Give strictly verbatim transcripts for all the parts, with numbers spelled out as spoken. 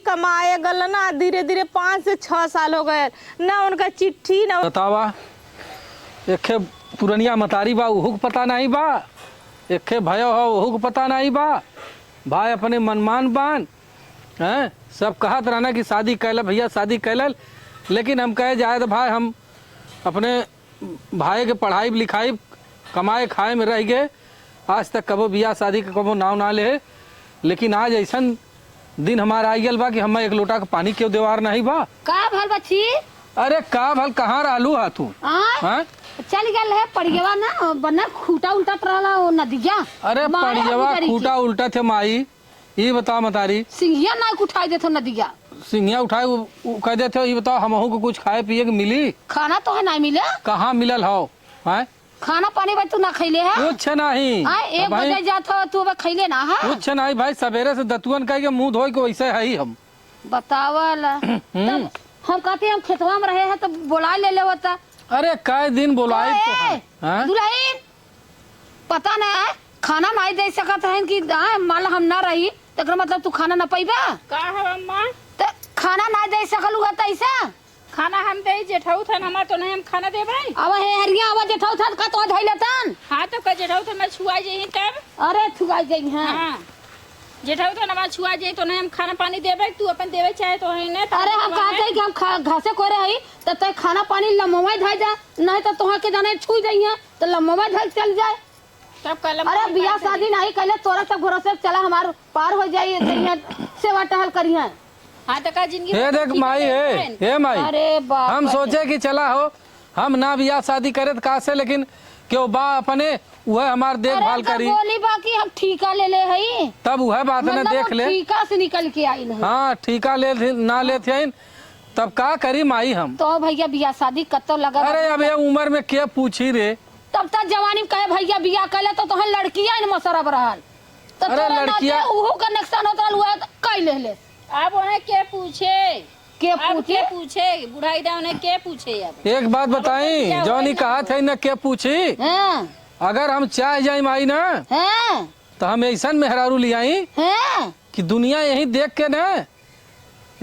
तमाए गल ना, धीरे धीरे पाँच से छह साल हो गए, ना उनका चिट्ठी, ना बतावा, एखे पुरनिया मतारी बा, उहू के पता नहीं बा, एखे भयो हो, उहू के पता नहीं बा। भाई अपने मनमान बान, हैं? सब कहत रहना कि शादी कैला भैया, शादी कैला, लेकिन हम कहे, जाए तो भाई, हम अपने भाई के पढ़ाई लिखाई, कमाए खाए में रह गए। आज तक कबो बियाह शादी के कबो नाव ना ले, लेकिन आज ऐसन दिन हमार आ गल बा कि हमें एक लोटा के पानी क्यों देवार नहीं बा। का भल बच्ची? अरे का भल, कहाँ रहलू हा तू? आय? हाँ? चल गल है पड़ियवा ना, बना खूटा उल्टत रहला ओ नदिया। अरे मारे पड़ियवा गुजरी खूटा के। उल्टत है माई, ई बता मतारी। सिंहिया ना उठाई देत हो नदिया। सिंहिया उठाए, उ, उ कह देत हो, ई बताओ हमहू को कुछ खाए पिए के मिली? खाना तो है ना मिले। कहाँ मिलल हो? हैं? खाना पानी भाई तू ना खैले है? कुछ नहीं। हाँ, एक अब भाई बजे जात हो, तू अब खैले ना है? कुछ नहीं भाई, सवेरे से दतुअन कह के मुंह धोए के वैसे है ही हम। बतावल। हम्म। तब हम कहते हम खेतवा में रहे हैं तो बोला ले ले होता। अरे कै दिन बोलाए तो ए, है, हाँ? दुल्हन, पता ना है, खाना नहीं दे सकत है कि हाँ, मान ला हम ना रही, तो एकरा मतलब तू खाना ना पैबा? का है अम्मा? तो खाना ना दे सकल हुआ तो ऐसा? खाना हम दे जेठौत हन, हमार तो नहीं हम खाना देबै। अब हे हरिया, अब जेठौत हन, का तो धइले तन? हाँ, तो का जेठौत हमार छुआ जइहीं तब? अरे, छुआ जइहीं। हाँ। जेठौत हन हमार छुआ जइहीं, तो नहीं हम खाना पानी देबै, तू अपन देबै चाहे तो है ना, तो अरे, हम हम कहते हैं कि हम खा-, घासे कोरे हई, तो तै खाना पानी लमवा धइ जा, नहीं तो तोहा के जाने छुई जइहीं, तो लमवा धइ चल जाए। तब का लमवा अरे, बियाह शादी नहीं कैले, तोरा सब भरोसे चला, हमार पार हो जाई, जइहें सेवा टहल करिहें। हाँ, तो का जिंदगी हे भर देख ठीक माई, है, हे, बहन? हे माई, अरे बाप हम रे। सोचे कि चला हो, हम ना बियाह शादी करे त का से, लेकिन केहू बा अपने, उहे हमार देखभाल अरे, तो करी। बोली बा कि हम ठीका ले ले हई। तब उहे बात न मतलब देख हम ले। ठीका से निकल के आइल है। हाँ, ठीका ले थे, ना लेत हईन, तब का करी माई हम? तो भैया बियाह शादी कत्तो लगा अरे, बा? अब ये उम्र में के पूछी रे? तब तक जवानी में कहे भैया बियाह कैले तो तोहर लड़किया इन मसरब रहल। तो अरे तोरा लड़किया नाते उहू का नुकसान होत रहल, उहे तो कई ले ले। अब उन्हें के पूछे? के अब पूछे? के पूछे? बुढ़ाई दे उन्हें के पूछे अब? एक बात अब बताई, उनका क्या जौन ई होई ना कहा होई? थे ना के पूछी? हाँ। अगर हम चाह जाई माई ना, हाँ। तो हम ऐसन मेहरारू ले आई हाँ। कि दुनिया यही देख के ना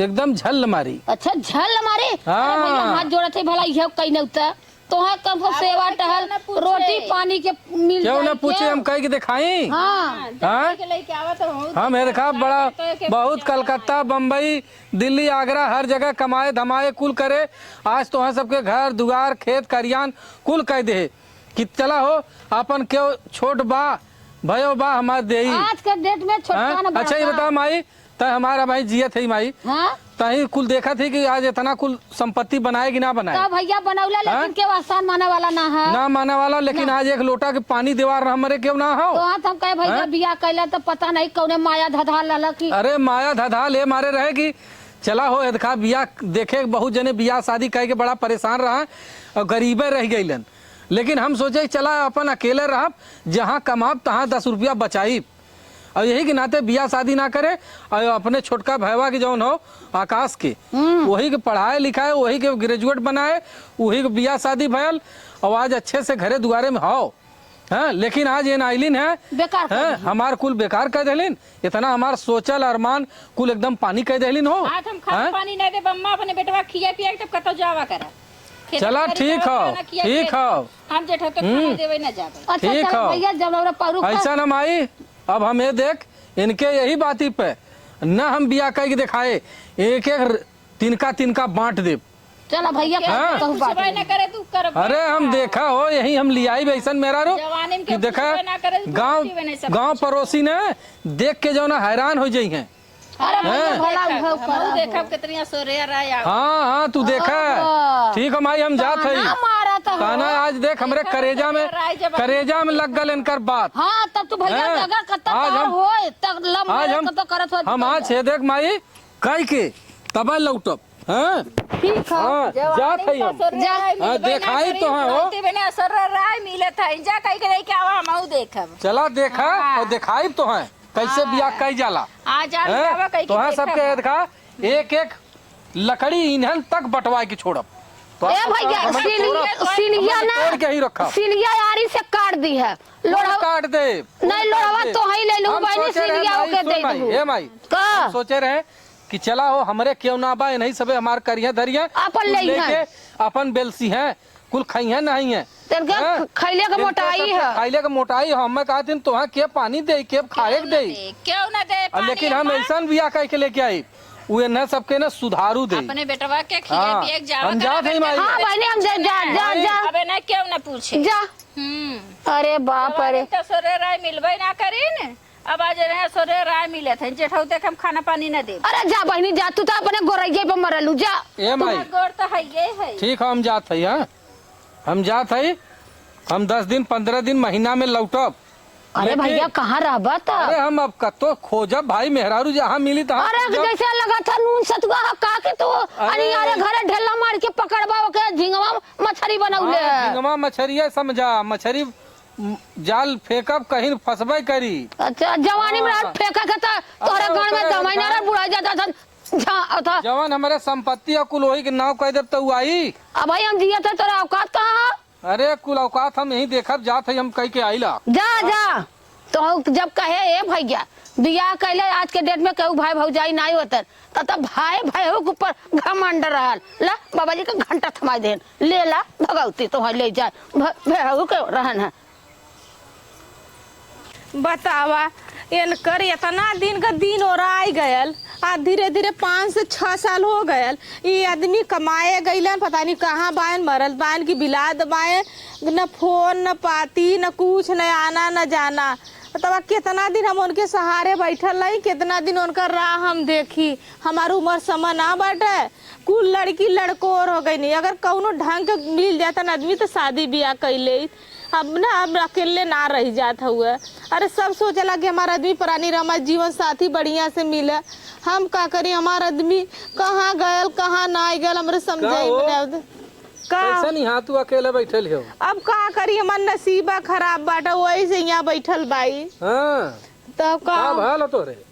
एकदम झल मारी। अच्छा, झल मारी? हाँ। अरे भैया, हाथ जोड़त है, भला इहे कई न उतर। तोहा कम से आप सेवा उन्हें क्यों टहल, ना पूछे? रोटी पानी के मिल क्यों ना जाए पूछे, क्या? हम कह के दिखाई? हाँ। हाँ, जब हाँ? लेके लेके आवा तो हम हम ये देखा, बड़ा, तो एक एक बहुत चला कलकत्ता, है। बम्बई, दिल्ली, आगरा, हर जगह कमाए धमाए कुल करे। आज तोहा सबके घर दुआर, खेत खरियान कुल कह दे कि चला हो, अपन क्यों छोट बा, भयो बा, हमार देई। आज के डेट में छोटका हाँ? न अच्छा, ये बड़का। बता माई, तै हमारा भाई जियत है माई। हाँ? तही कुल देखत है कि आज इतना कुल संपत्ति बनाए कि ना बनाए। तो भैया बनौले, हाँ? लेकिन केहू एहसान माने वाला ना है। ना माने वाला, लेकिन ना। आज एक लोटा के पानी देवार हमरे केहू ना हो। तो हाँ, तो हम कहे भैया हाँ? बियाह कैला तो पता नहीं कौने माया धधा लला की। अरे माया धधा ले मारे रहे कि चला हो, एदखा बियाह देखे, बहुत जने बियाह शादी कह के बड़ा परेशान रहा और गरीबे रह गईलन। लेकिन हम सोचे चला अपन अकेले रहब, जहाँ कमाब तहाँ दस रुपया बचाइब। और यही के नाते बियाह शादी ना करे और अपने छोटका भैवा के जौन हो आकाश के, हम्म। वही के पढ़ाए लिखाए, वही के ग्रेजुएट बनाए, वही के बियाह शादी भयल और आज अच्छे से घरे दुआरे में हो। हाँ, लेकिन आज ये नाइलिन है, बेकार कर हाँ, दिहिन। हमार कुल बेकार कर देलिन, इतना हमार सोचल अरमान कुल एकदम पानी कर देलिन हो। आज हम खाना हाँ? पानी नहीं देब अम्मा, अपने बेटवा खिया पिया के तब कतौ जावा करा। खेत चला, बारी ठीक जावा हो, करा, ना खिया ठीक पिया हो। हम जेठा के हम्म। खाना देवे ना जावे। अच्छा, ठीक चल हो। भैया, जब हमरा परू खा- ऐसा ना माई, अब हम ये देख, इनके यही बाती पे न हम बियाह कह के दिखाए, एक एक तिनका तिनका बांट देब। चला भैया, हाँ? कहू बात पूछबे नहीं। ना करे, तू कर अरे हम देखा हो, यही हम लियाई ऐसन मेहरारू जवानी में कि केहू देखा, पूछबे ना करे, तू गाँव, पूछबे नहीं सब गाँव कुछ। पड़ोसी ने देख के जो ना हैरान हो जाई हैं। अरे भैया, हैं? भला देखब, भौ, भला हमहू भौ। देखब कितनी असोरे रहा यार। हाँ, हाँ, तू देखा। हाँ। ठीक है माई, हम जात ताना हई। मारत हो। ताना आज देख हमरे देखब करेजा में, कितनी राय जब करेजा में लग गल इनकर बात। हाँ, तब तू भैया हैं? अगर कत्ता आज का हम, होए, तब लम आज मारे हम, कत्ता करत होत हम तो। आज छे देख माई, कई के तब लौटब, हैं? ठीक है। हाँ, जवानी जात हई हम। में असर जा। राय हाँ, मिलबे ना देखाई करी, तो है हो। गलती में ना असर राय मिलत है। जा कई के लेके आवा, हमहू देखब। चला देखा हाँ। और देखाई तो है। कैसे हाँ। बियाह कई जाला? आ जा, हैं? बियाह कई के तोहार देखब। सबके देखा, एक एक लकड़ी इन्हन तक बंटवाए के छोड़ब। तो ए आप भैया, सब हमें सिलिया, तोड़, सिलिया हमें ना, तोड़ के ही रखा। सिलिया आरी से काट दी है। हम लोढ़ा काट दे, नहीं, हम लोढ़वा काट दे। तो ही ले लूं, हम बहनी, सोचे रहे सिलिया भाई, ओके सुन दे भाई, दूं। ए भाई, का? हम सोचे रहे कि चला हो, हमरे केव ना बा, इन्हीं सबे हमार करिया धरिया, अपन कुल लेइहैं। लेके अपन बेलसिहैं, कुल खइहैं नहइहैं। तेन के हैं? ख-, खइले के इनके मोटाई सबके है। खइले के मोटाई है। हमें कहा दिन तोहा के पानी दे, के खाए के केव ना दे। दे, केव ना दे और पानी लेकिन हम अम्मा। ऐसन बियाह कह के लेके आई, उ इन्हें सबके ना सुधारू दे। अपने बेटवा के खिया हाँ, पिया के जावा हम करा जात हई बेटा। माई। हाँ बहिनी, हम जा, जा, जा, माई। जा। अबे ना, केव ना पूछे। जा। हम्म। अरे बाप रे। तो सोरे राय मिलबे ना करीन। अब आज रहे सोरे राय मिलत है, जेठऊ देख हम खाना पानी ना देब। अरे जा बहिनी जा, तू तो अपने गोरैये पे मरलू, जा। ए माई। गोर तो है ये है। ठीक है, हम जात हई, हाँ? हम जात हई, हम दस दिन, पन्द्रह दिन, महीना में लौटब। अरे लेकिन भैया, कहाँ रहबा त? अरे हम अब कतो खोजब भाई, मेहरारू जहाँ मिली तहाँ अरे खोजब। जैसे लगा था नून सतुआ ह का के तू अरे। अनियारे घरे ढेला मार के पकड़बा ओके, झिंगवा मछरी बनौले हाँ, है। झिंगवा मछरिया समझा, मछरी म, जाल फेंकब कहीं फंसबे करी। अच्छा, जवानी में हाँ। फेंका के त तोहरे अरे गाँव में ओकरे दमाई ना अंदर रह, बुढ़ाई जाता था। जा, अथा। जवन हमरे संपत्ति और कुल वही के नाव कह देब त उ आई। अब भाई हम जियत है, तोरा औकात कहाँ है? अरे कुल औकात हम यहीं देखब जात है, हम कह के आइला। जा, जा। तो जब कहे, "ए भैया, बियाह कैले आज के डेट में केहू भाई भौजाई नाई होतन," त, त भाई भाई के ऊपर घमंड रहल। ला, बाबा जी के घंटा थमाई देन। ले ला, भगवती तोहर ले जाए। भ-, भेहू के रहन है। बतावा, इनकर इतना दिन का दिन ओराई गयल, आ धीरे धीरे पाँच से छह साल हो गयल। ई आदमी कमाए गइलन, पता नहीं कहाँ बायन, मरल बायन कि बिलात बायन, न फोन, न पाती, न कुछ, न आना, न जाना। बतावा, कितना दिन हम उनके सहारे बैठल रही, कितना दिन उनका राह हम देखी। हमार उम्र समय ना बाटे, कुल लड़की लड़कोर हो गई नहीं। अगर कौनो ढंग के मिल जाता न आदमी तो शादी ब्याह कैले। अब ना, अब अकेले ना रह जात हुए। अरे सब सोचला कि हमार आदमी परानी रमा जीवन साथी बढ़िया से मिले। हम का करी, हमार आदमी कहाँ गयल, कहाँ ना गयल, हमरे समझे का में हो? ना आवत। का? कैसे नहीं हाँ तू अकेले बैठल हो? अब का करी, हमार नसीबा खराब बाटे, वही से यहाँ बैठल बाई। हाँ। तब का? का भल हो तोरे?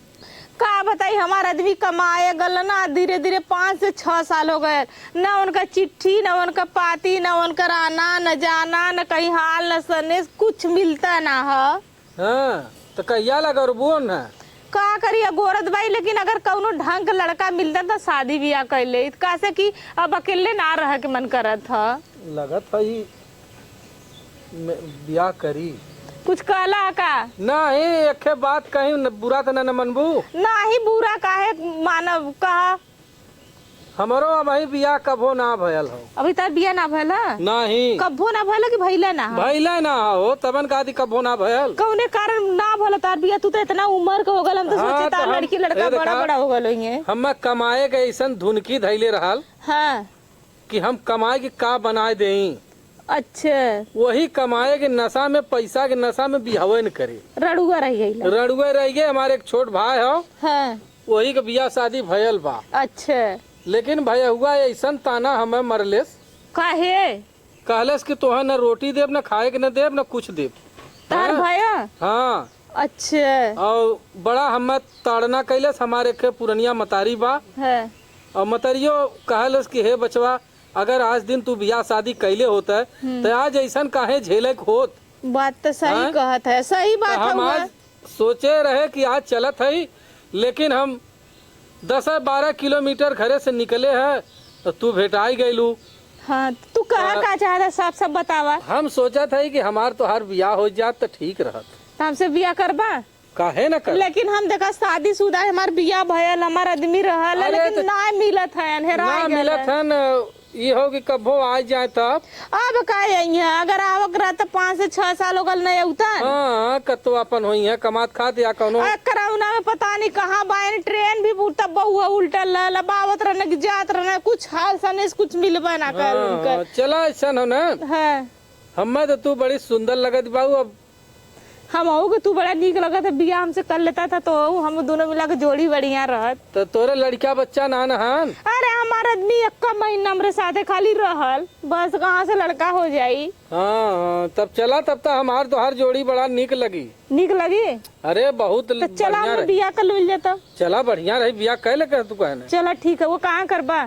का बताई, हमार आदमी कमाए गल ना, धीरे धीरे पाँच से छह साल हो गए, ना उनका चिट्ठी, ना उनका पाती, ना उनकर आना, न जाना, न कहीं हाल, न सनेस, कुछ मिलता ना ह। हाँ, तो कहिया ला करबू ना? का करी, अगोरत बाई, लेकिन अगर कौनो ढंग के लड़का मिलता तो शादी ब्याह कर ले, कासे कि अब अकेले ना रह के मन करत ह। लगत ह ई में बियाह करी। कुछ कहला का? नाही, एके बात कही न, बुरा त न, न मनबू। नाही, बुरा काहे मानब, कहा। हमरो अबही बियाह कभो ना भयल हो। अभी तार बियाह ना भयल है? नाही। कभो ना भयल कि भइले ना हो? भइले ना हो, तबन का दी कभो ना भयल। कौने कारण ना भयल तार बियाह? तू तो इतना उम्र के हो गल, हम तो हाँ, सोचे तो तार हम, लड़की लड़का ए, बड़ा देखा, बड़ा हो गल होइहे। हम कमाए के ऐसन धुनकी धैले रहल। हाँ। कि हम कमाए के का बनाए देई। अच्छा। वही कमाए के नशा में, पैसा के नशा में बियाहवे न करे। रड़ुआ रह गइला। रड़ुआ रह गए। हमारे एक छोट भाई हो, हाँ। वही के बियाह शादी भयल बा। अच्छा। लेकिन भयहुआ ऐसन ताना हमें मरलेस। काहे? कहलेस कि तोहे न रोटी देब, न खाए के न देब, न कुछ देब। तार हाँ? भया? हाँ। अच्छा। और बड़ा हमें ताड़ना कैलस, हमारे एक पुरनिया मतारी बा। हाँ। और मतरियो कहलस कि हे बचवा, अगर आज दिन तू बियाह शादी कैले होत है, हम्म। तो आज ऐसन काहे झेले के होत? बात तो सही हैं? कहत है, सही बात तो हम हउआ। आज सोचे रहे कि आज चलत है, लेकिन हम दस बारह किलोमीटर घरे से निकले है, तो तू भेटाई गइलू। हाँ, तू कहा तो का चाहत है, साफ साफ बतावा। हम सोचत है कि हमार तोहार बियाह हो जात तो ठीक रहत। तो हमसे बियाह करबा? काहे न कर? लेकिन हम देखा शादीशुदा है, हमार बियाह भयल, हमार आदमी रहल है, अरे लेकिन तो ना मिलत है, हेरा ना गयल मिलत है। है न, ई हो कि कभो आ जाए तब। अब का यही है, अगर आवक रहा तो पाँच से छह साल हो गल नहीं उतन। हाँ, कतो अपन होई है, कमात खात या कौनो। आ, करौना में पता नहीं कहाँ बायन, ट्रेन भी उल्टा बहुआ उल्टा ल-, लबावत रहने कि जात रहने, कुछ हाल सनेस कुछ मिलबा ना कर हाँ, उनकर। चला ऐसन हो ना। हाँ। हमें तो तू बड़ी सुंदर लगत बाऊ, अब हमहू के तू बड़ा नीक लगत है, बियाह हमसे कर लेता था तो हम दोनों मिला के जोड़ी बढ़िया रहत। तो तोरे लड़का बच्चा ना नहान? अरे हमार आदमी एक्का महीना हमरे साथे खाली रहल, बस कहाँ से लड़का हो जाई। हाँ, हाँ, तब चला, तब तो हमार तोहार जोड़ी बड़ा नीक लगी। नीक लगी? अरे बहुत तो चला बढ़िया हमने रही। बियाह कर लूल जाता। चला बढ़िया रही, बियाह कैले कह तू कहने। चला ठीक है, वो कहाँ करबा?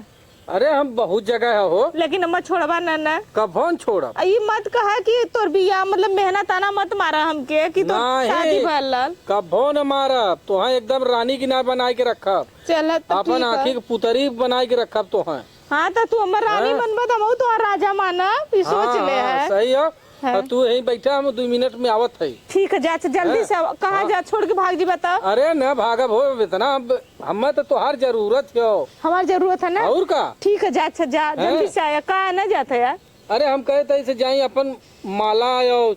अरे हम बहुत जगह है हो। लेकिन अम्मा छोड़बा ना, ना। कभो न छोड़ब। आ, ई मत कहा कि तोर बियाह, मतलब, मेहना ताना मत मारा हमके कि तोर नाहीं, शादी भयल लाल। कभो न मारब, तोहे एकदम रानी की ना बनाए के रखब। चल, त अपन ठीक है। आँखी के पुतरी बनाए के रखब तोहे। हाँ, त तू हमर रानी हाँ। बनबा, त हमहू तोहार राजा मानब, ई सोच हाँ, ले हाँ, है। सही है। हाँ। त तू यहीं बैठा, हम दुइ मिनट में आवत है। ठीक है, जा, अच्छा, जल्दी हाँ। से आव। कहाँ हाँ। जा, छोड़ के भाग जी, बताओ। अरे न भागब हो, इतना अब हमें तो तोहार जरूरत हो। हमार जरूरत है ना? और का? ठीक है, जा, अच्छा, जा, हैं? जल्दी से आया। कहाँ ना जात है यार? अरे हम कहे थे इसे जाई अपन माला और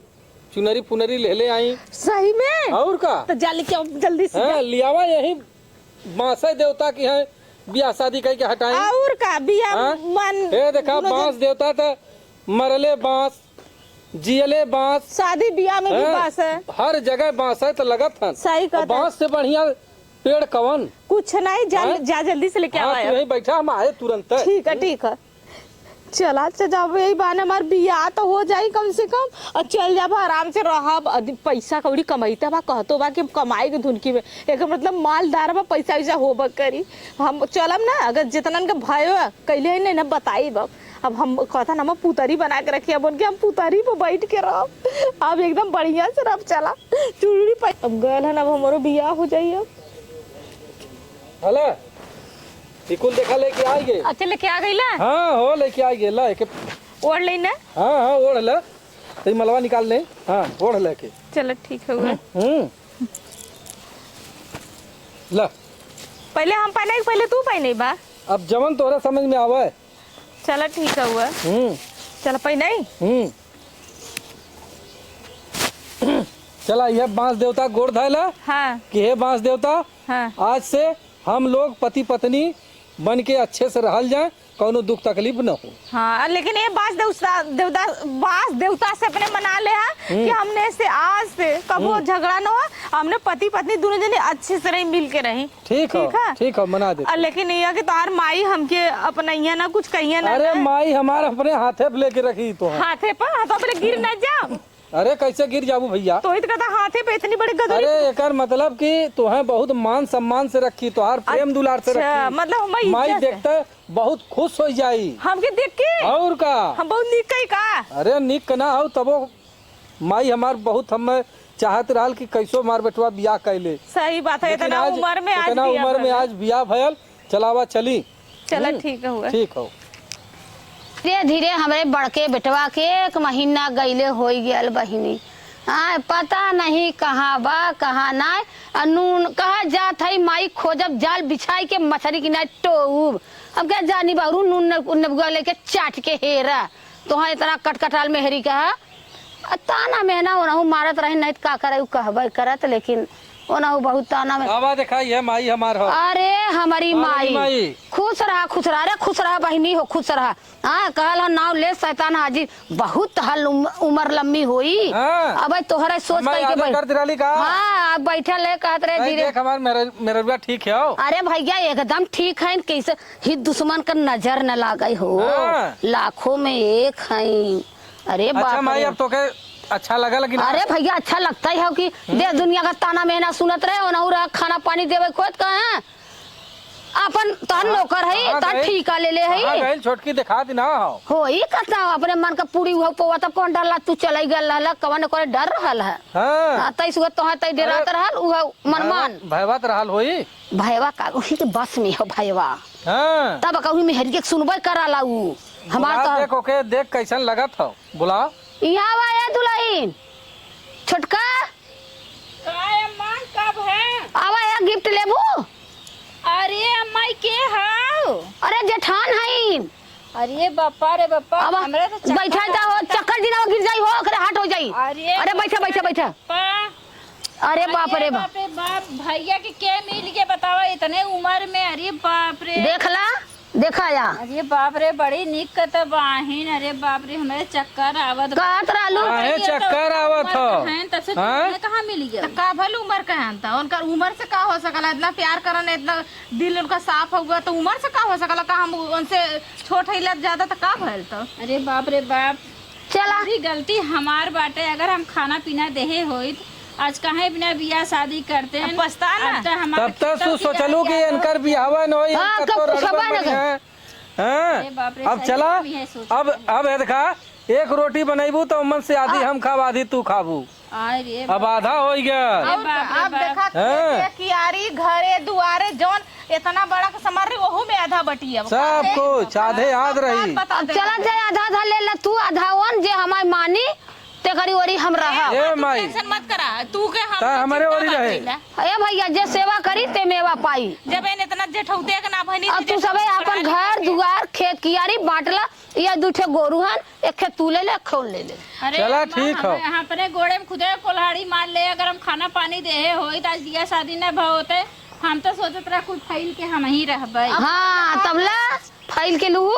चुनरी पुनरी ले ले आई। सही में? और का? तो जा लेके आओ जल्दी से हैं? जा। लियावा यही बांसे देवता की है, बियाह शादी कई के हटाई। और का? बियाह हाँ? मन ए देखा, दोनों बांस जन देवता तो मरले बांस, जियले बांस। शादी बियाह में भी हैं? बांस है। हर जगह बांस है तो लगत हन। सही और कहत है। बांस से बढ़िया पेड़ कवन? कुछ नहीं, जा, हैं? जा जल्दी से लेके हाँ, आवा तू यार। यहीं बैठा, हम आए तुरंत। ठीक है, ठीक है। चला, अच्छा, जब यही बहाने हमार बियाह तो हो जाई कम से कम, और चल जाब आराम से रहब। अदि पैसा कौड़ी कमाइते बा, कहतो बा कि हम कमाई के धुनकी में, एकर मतलब मालदार बा, पैसा वैसा होबा करी। हम चलब ना, अगर जितनन के भयो कैले है नहीं ना बताई बा। अब हम कहता ना, हम पुतरी बना के रखी, अब उनके हम पुतरी पे बैठ के रहब। अब एकदम बढ़िया से रहब, चला। चुड़ुड़ी पै-, अब गयल है ना, अब हमारो बियाह हो जाई अब। हला, ई कुल देखा लेके आ गए। अच्छा, लेके आ गई ला? हाँ, हो, लेके आ गए ला, एके ओढ़ लेई ना? हाँ, हाँ, ओढ़ ले। तई मलवा निकाल ले। हाँ, ओढ़ ले के। चलो, ठीक है, हुआ। हम्म। ला। पहले हम पहने, पहले तू पहने बा? अब जवन तोहरा समझ में आवे। चलो, ठीक है, हुआ। हम्म। चलो, पहने। हम्म। चला, यह बांस देवता गोड़ धायला हाँ। कि हे बांस देवता, हाँ। आज से हम लोग पति पत्नी बन के अच्छे से रहल जाए, कौनो दुख तकलीफ न हो। हाँ, लेकिन ये बांस देवता, देवता, बांस देवता से अपने मना ले हा हम्म। कि हमने से आज से कबो हम्म। झगड़ा न हो, हमने पति पत्नी दोनों जने अच्छे से रही, मिल के रही। ठीक हो, ठीक है? ठीक हो, मना दे। आ, लेकिन ये कि तोहार माई हमके अपनइया ना, कुछ कहिया ना, अरे ना। माई हमार अपने हाथे पे लेके रखी तो है। हाथे पर? हाँ, तो अपने गिर ना जाब। अरे कैसे गिर जाबू भैया? तो ही तो कहता हाथे पे इतनी बड़ी गदरी। अरे एकर मतलब कि तोहे बहुत मान सम्मान से रखी, तोहार प्रेम दुलार से अच्छा, रखी। मतलब हम माई इज्जत से। देखते बहुत खुश हो जाई। हमके देख के? और का? हम बहुत निक कही का? अरे निक ना हो तबो माई हमार बहुत हमें चाहत रहल कि कैसो हमार बेटवा बियाह कैले। सही बात है, लेकिन इतना आज, उम्र में आज इतना बियाह उम्र में भइल। आज बियाह भयल, चलावा चली। चला, हम्म, ठीक है, हुआ। ठीक हो। धीरे धीरे हमरे बड़के बेटवा के एक महीना गइले होई गयल बहिनी। आय, पता नहीं कहाँ बा, कहाँ नाय। आ नून कहा जात है, माई खोजब जाल बिछाई के मछरी की नाय टोउब। अब क्या जानी बहरू नून न-, नबुआ लेके चाट के हेरा। तोहाँ इतना कटकटाल मेहरी कहा। आ ताना मेहना ओनहु मारत रही, नहीं त का करे, उ कहबे करत, लेकिन ओनहु बहुत ताना में। आवा देखा, ये माई हमार हो। अरे, हमारी हमारी माई। माई। खुश रहा, खुश रहा, अरे, खुश रहा बहिनी हो, खुश रहा। हाँ, कहल हो, नाव ले शैतान हाजिर, बहुत हल उम-, उम्र लम्बी होई। हाँ। अब तोहरे सोच हमारे कई के यादव बैठ-, कर दिलाली का? हाँ, अब बैठल है, कहत रहे नहीं, धीरे। देख, हमार मेरे-, मेहरुआ ठीक है हो। अरे भैया, एकदम ठीक है, कैसे ही दुश्मन का नजर न लागे हो। हाँ। लाखों में एक है। अरे अच्छा बाप माई, रे। अब तोके अच्छा लगल कि ना? अरे भैया, अच्छा लगता ही हो कि हम्म। देश दुनिया का ताना मेहना सुनत रहे, ओनहु रहा खाना पानी देवे खोत का है। अपन तोहर हाँ, नौकर है, कहाँ तोहर गइल? ठीका ले ले है। कहाँ गइल? छोटकी देखा दी ना हो। हो, ई कहता अपने मन का पूरी हुआ पोवा, तब कौन डरला, तू चलाई गल रहला, कवन करे डर रहल है। हाँ। हाँ, तई सुगत तोहर तई डेरात अरे, रहल, उहा मनमान। भयवा-, भयवा त रहल होई। भयवा का, उही के बस में हो भयवा। हाँ। तब कहूँ मेहरी के सुनबे कराला उ। हमार बुला तो देख ओके, देख कैसन लगत हो। बुला। यहाँ आवा ए दुलहिन। छोटका। का अम्मा, कब है? आवा ए, gift लेबू? अरे अम्मा, ई के हाउ? अरे जेठान हईन। अरे बापा रे बापा, आवा, हमरा तो चक्कर बैठा जा हो, आवता। चक्कर दिना गिर जाई हो, ओकरे हाथ हो जाई। अरे अरे बैठा, बाप रे बैठा, बैठा। बापा। अरे अरे बाप रे बाप। बाप रे बाप, भैया के, के मिल के बतावा इतने उम्र में, अरे बाप रे। देख ला, देखा या। अरे बाप रे, बड़ी निक क त बाहिन। अरे बाप रे, हमरे चक्कर आवत बा। कहत रहलू। अरे काहे ये तो चक्कर आवत उम्र हो? का है, तब से हाँ? तुमने कहाँ मिल गया? त का भल उम्र का है अंता? उनकर उम्र से का हो सकला? इतना प्यार करन, इतना दिल उनका साफ होगा, तो उम्र से का हो सकला? का हम उनसे छोट है, लग ज्यादा, त का भल तो? अरे बाप रे बाप। चला। पूरी गलती हमार बाटे, अगर हम खाना पीना देहे होइत, आज काहे बिना बियाह शादी करते हैं? अब पछता ना। आज तो हमारे तब तक खेतों तू की सोचलू कि आके इनकर बियाहवा न होई, हाँ, इनकर कब तो कुछ रड़बड़ हवा न बनी कर। है। हैं? अरे बाप रे, अब सही चला। में इहे सोच अब रहे। अब है देखा, एक रोटी बनैबू तो मन से आधी हाँ। हम खाब, आधी तू खाबू। आय रे अब बाप। आधा होइ गया। अरे अब बाप रे अब बाप। देखा, हैं? खेते कियारी, घरे दुआरे, जौन इतना बड़ा के समर रही, ओहू में आधा बटी अब। सब कुछ आधे आध रही। बात बता अब दे। चला जाए, आधा आधा ले ला तू, आधा वन जे हमार मानी, ते घरी ओरी हम रहा। ए ए, माई। टेंशन मत करा, तू के हम ता हमरे चिंता ओरी मत रहे। कइला। ए भैया, जे सेवा करी ते मेवा पाई। जब एन इतना जेठौते के ना भनी अब ते तू सबे जेठौते आपन बड़ा घर, निकल के। दुआर, खेत कियारी बांटला, ये दू ठे गोरू हन, एक ठे तू ले ले, एक ठे उन ले ले। अरे चला, अम्मा, ठीक हम, हो। हम अपने गोड़े में खुदे कुल्हाड़ी मार ले, अगर हम खाना पानी देहे होई, त आज बियाह शादी न भ होते। हम तो सोचत रहा कुल फैल के हम ही रहबे। हाँ, तब ला फैल के लू।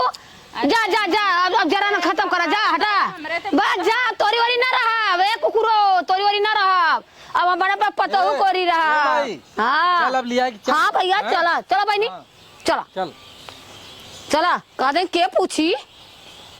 जा, जा, जा, अब, अब जरा न खत्म करा, जा, हटा। हमरे तो बस जा, तोरी ओरी ना रहा, ए कुकुरो, तोरी ओरी ना रहा। अब हमारे पे पतोहू ए, कोरी रहा। ए भाई, हाँ। चल अब लिया के चल। हाँ भैया, हाँ? चला, चला बहनी, हाँ। चला। चल। चला, कह दे के पूछी?